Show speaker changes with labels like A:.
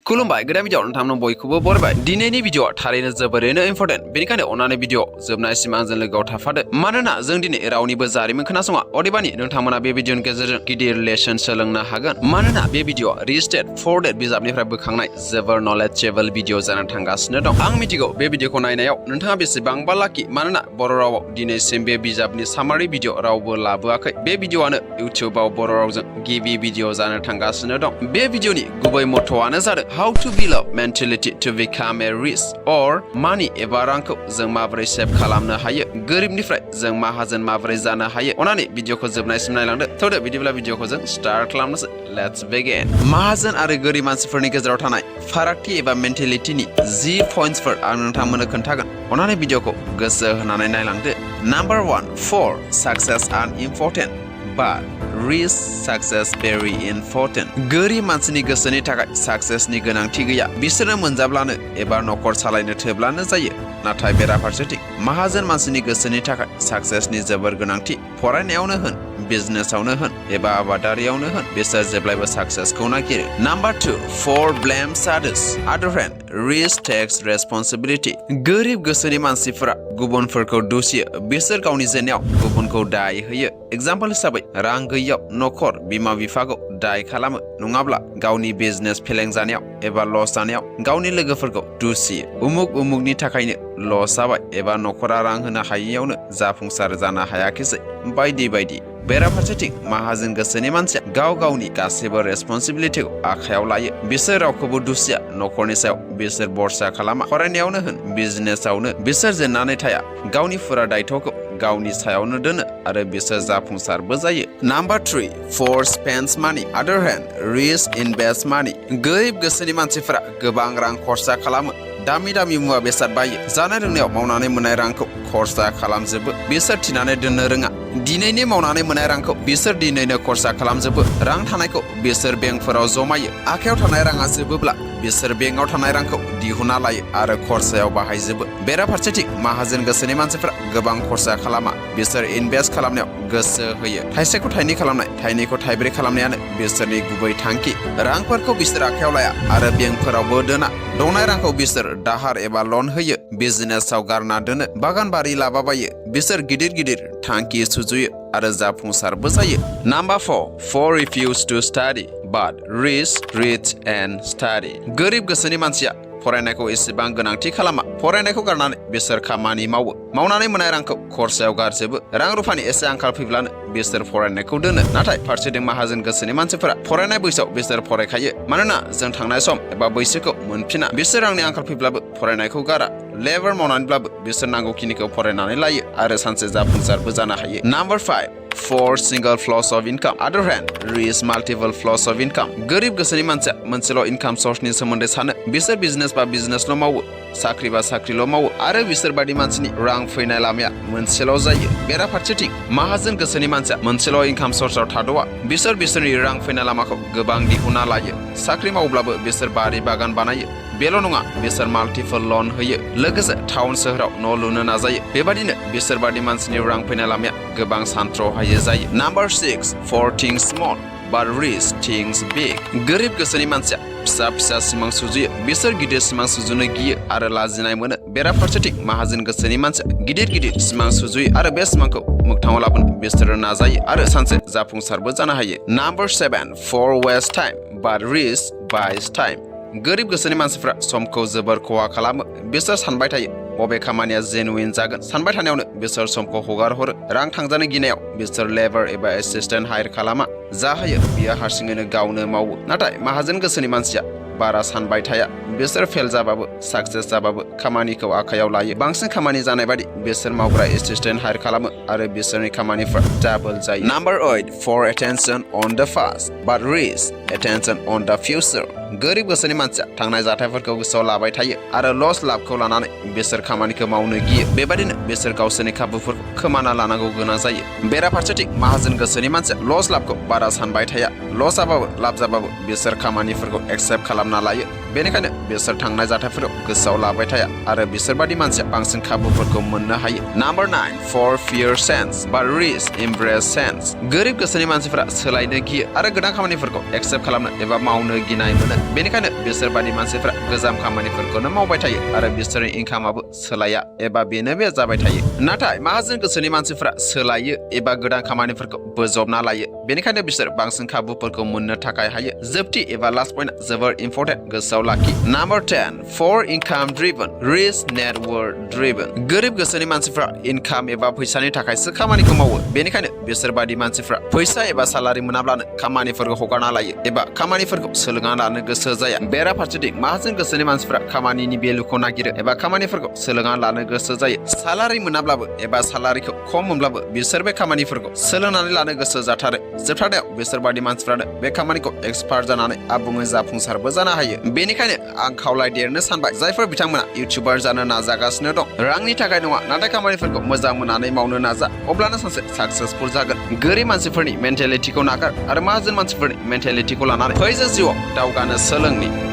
A: खुलुमबाय गोदान भिडिअ नोंथांमोन बयखौबो बरायबाय दिनैनि भिडिअआ थारैनो जोबोरैनो इम्पोर्टेन्ट बेनिखायनो अन्नानै भिडिअ जोबनायसिम आंजों लोगोआव थाफादो मानोना जों दिनै रावनिबो जारिमिन खोनासङा अदेबानि नोंथांमोना बे भिडिअनि गेजेरजों गिदिर लेसन सोलोंनो हागोन मानोना बे भिडिअआ RiCH PoorDad बिजाबनिफ्राय बोखांनाय जोबोर नलेजेबल भिडिअ जानो थांगासिनो दं आं मिथिगौ बे भिडिअखौ नायनायाव नोंथाङा बेसेबांबा लाखि मानोना बर' रावाव दिनैसिम बे बिजाबनि सामारि भिडिअ रावबो लाबोआखै बे भिडिअआनो इउटिउबआव बर' रावजों गिबि भिडिअ जानो थांगासिनो दं बे भिडिअनि गुबै मट'आनो जादों How to build up mentality to become a rich or money एबा रांखौ जों माबोरै सेभ खालामनो हायो गोरिबनिफ्राय जों माहाजोन माबोरै जानो हायो अन्नानै भिडिअखौ जोबनायसिम नायलांदो थौदो बिदिब्ला भिडिअखौ जों स्टार्ट खालामनोसै लेट्स बिगिन माहाजोन आरो गोरिब मानसिफोरनि गेजेराव थानाय फारागथि एबा मेन्टेलिटिनि 10 पइन्ट्सफोर आं नोंथांमोननो खोन्थागोन अन्नानै भिडिअखौ गोसो होनानै नायलांदो number 1 for success are important but rich success very important गोरिब मानसिनि गोसोनि थाखाय सक्सेसनि गोनांथि गैया बिसोरनो मोनजाब्लानो एबा नखर सालायनो थोब्लानो जायो नाथाय बेराफारसेथिं माहाजोन मानसिनि गोसोनि थाखाय सक्सेसनि जोबोर गोनांथि फरायनायावनो होन बिजनेसावनो होन एबा आबादारियावनो होन बिसोर जेब्लायबो सक्सेसखौ नागिरो number 2 for blames others other hand rich takes responsibility गोरिब गोसोनि मानसिफोरा गुबुनफोरखौ दुसियो बिसोर गावनि जेंनायाव गुबुनखौ दाय होयो एग्जाम्पल हिसाबै रां गैयैयाव नखर बिमा बिफाखौ दाय खालामो नङाब्ला गावनि बिजनेस फेलें जानायाव एबा लस जानायाव गावनि लोगोफोरखौ दुसियो उमुगनि थाखायनो लस जाबाय एबा नखरा रां होनो हायैयावनो जाफुंसार जानो हायाखिसै बायदि बायदि बेराफारसेथिं माहाजोन गोसोनि मानसिया गाव गावनि गासैबो रेसपन्सिबिलिटिखौ आखायाव लायो बिसोर रावखौबो दुसिया नखरनि सायाव बिसोर बरसा खालामा फरायनायावनो होन बिजनेसावनो बिसोर जेननानै थाया गावनि फुरा दायथ'खौ गावनि सायावनो दोनो आरो बिसोर जाफुंसारबो जायो number 3 for spends money other hand rich invest money गोरिब गोसोनि मानसिफोरा गोबां रां खरसा खालामो दामि मुवा बेसाद बायो जानाय लोंनायाव मावनानै मोननाय रांखौ खरसा खालामजोबो बिसोर थिनानै दोननो रोङा दिनैनि मावनानै मोननाय रांखौ बिसोर दिनैनो खरसा खालामजोबो रां थानायखौ बिसोर बेंकफोराव जमायो आखायाव थानाय राङा जोबोब्ला बिसोर बेंकआव थानाय रांखौ दिहुनना लायो आरो खरसायाव बाहायजोबो बेराफारसेथिं माहाजोन गोसोनि मानसिफोरा गोबां खरसा खालामा बिसोर इनभेस्ट खालामनायाव गोसो होयो थाइसेखौ थाइनै खालामनाय थाइनैखौ थाइब्रै खालामनायानो बिसोरनि गुबै थांखि रांफोरखौ बिसोर आखायाव लाया आरो बेंकफोरावबो दोना दंनाय रांखौ बिसोर दाहार एबा लन होयो बिजनेसाव गारना दोनो बागान बारि लाबाबायो बिसोर गिदिर थांखि सुजुयो आरो जाफुंसारबो जायो number 4 for refuse to study but rich read and study गोरिब गोसोनि मानसिया फरायनायखौ एसेबां गोनांथि खालामा फरायनायखौ गारनानै बिसोर खामानि मावनानै मोननाय रांखौ खरसायाव गारजोबो रां रुफानि एसे आंखाल फैब्लानो बिसोर फरायनायखौ दोनो नाथाय फारसेथिं माहाजोन गोसोनि मानसिफोरा फरायनाय बैसोआव बिसोर फरायखायो मानोना जों थांनाय सम एबा बैसोखौ मोनफिना बिसोर रांनि आंखाल फैब्लाबो फरायनायखौ गारा लेबार मावनानैब्लाबो बिसोर नांगौखिनिखौ फरायनानै लायो आरो सानसे जाफुंसारबो जानो हायो number 5 for single flows of income other hand rich multiple flows of income गोरिब गोसोनि मानसिया मोनसेल' इनकाम सर्सनि सोमोन्दै सानो बिसोर बिजनेस बा बिजनेसल' मावो साख्रि बा साख्रिल' मावो आरो बिसोर बायदि मानसिनि रां फैनाय लामाया मोनसेल' जायो बेराफारसेथिं माहाजोन गोसोनि मानसिया मोनसेल' इनकाम सर्सआव थाद'आ बिसोरनि रां फैनाय लामाखौ गोबां दिहुनना लायो साख्रि मावब्लाबो बिसोर बारि बागान बानायो बेल' नङा बिसोर माल्टिपल लन होयो लोगोसे टाउन सोहोराव न' लुनो नाजायो बेबादिनो बिसोर बायदि मानसिनि रां फैनाय लामाया गोबां सानथ्र'हायै जायो number 6 for things small but rich things big गोरिब गोसोनि मानसिया फिसा सिमां सुजुयो बिसोर गिदिर सिमां सुजुनो गियो आरो लाजिनाय मोनो बेराफारसेथिं माहाजोन गोसोनि मानसिया गिदिर सिमां सुजुयो आरो बे सिमांखौ मोगथाङाव लाबोनो बिसोरो नाजायो आरो सानसे जाफुंसारबो जानो हायो number 7 for waste time but rich buys time गोरिब गोसोनि मानसिफ्रा समखौ जोबोर खहा खालामो बिसोर सानबाय थायो बबे खामानिया जेनुइन जागोन सानबाय थानायावनो बिसोर समखौ हगार हरो रां थांजानो गिनायाव बिसोर लेबार एबा एसिस्टेन्ट हायर खालामा जा हायो बियो हारसिङैनो गावनो मावो नाथाय माहाजोन गोसोनि मानसिया बारा सानबाय थाया बिसोर फेल जाबाबो साक्सेस जाबाबो खामानिखौ आखायाव लायो बांसिन खामानि जानाय बादि बिसोर मावग्रा एसिस्टेन्ट हायर खालामो आरो बिसोरनि खामानिफ्रा डाबल जायो number 8 for attention on the past but rich attention on the future गोरिब गोसोनि मानसिया थांनाय जाथायफोरखौ गोसोआव लाबाय थायो आरो लस लाबखौ लानानै बिसोर खामानिखौ मावनो गियो बेबादिनो बिसोर गावसोरनि खाबुफोरखौ खोमाना लानांगौ गोनां जायो बेराफारसेथिं माहाजोन गोसोनि मानसिया लस लाबखौ बारा सानबाय थाया लस जाबाबो लाब जाबाबो बिसोर खामानिफोरखौ एक्सेप्ट खालामना लायो बेनिखायनो बिसोर थांनाय जाथायफोराव गोसोआव लाबाय थाया आरो बिसोरबादि मानसिया बांसिन खाबुफोरखौ मोननो हायो। नाम्बार 9 for fear sense बा रिच embrace sense। गोरिब गोसोनि मानसिफोरा सोलायनो गियो आरो गोदान खामानिफोरखौ एक्सेप्ट खालामनो एबा मावनो गिनाय मोनो। बेनिखायनो बिसोरबादि मानसिफोरा गोजाम खामानिफोरखौनो मावबाय थायो आरो बिसोरनि इनकामाबो सोलाया एबा बेनो बे जाबाय थायो। नाथाय माहाजोन गोसोनि मानसिफोरा सोलायो एबा गोदान खामानिफोरखौ बोजबना लायो। बेनिखायनो बिसोर बांसिन खाबुफोरखौ मोननो थाखाय हायो। जोबथि एबा लास्ट पइन्टआ जोबोर इम्परटेन्ट, गोसोआव लाखि। Number 10 for income driven rich network driven। गोरिब गोसोनि मानसिफ्रा इनकाम एबा फैसानि थाखायसो खामानिखौ मावो। बेनिखायनो बिसोरबादि मानसिफ्रा फैसा एबा सालारि मोनाब्लानो खामानिफोरखौ हगारना लायो एबा खामानिफोरखौ सोलोंना लानो गोसो जाया। बेराफारसेथिं माहाजोन गोसोनि मानसिफ्रा खामानिनि भेलुखौ नागिरो एबा खामानिफोरखौ सोलोंना लानो गोसो जायो। सालारि मोनाब्लाबो एबा सालारिखौ खम मोनब्लाबो बिसोर बे खामानिफोरखौ सोलोंनानै लानो गोसो जाथारो। जोबथारनायाव बिसोरबादि मानसिफ्रानो बे खामानिखौ एक्सपार्ट जानानै आबुङै जाफुंसारबो जानो हायो। बेनिखायनो आं खावलायदेरनो सानबाय, जायफोर बिथांमोना इउटिउबार जानो नाजागासिनो दं, रांनि थाखाय नङा नाथाय खामानिफोरखौ मोजां मोननानै मावनो नाजा, अब्लानो सानसे साक्सेसफुल जागोन। गोरिब मानसिफोरनि मेन्टेलिटिखौ नागार आरो माहाजोन मानसिफोरनि मेन्टेलिटिखौ लानानै फैजों जिउआव दावगानो सोलोंनि।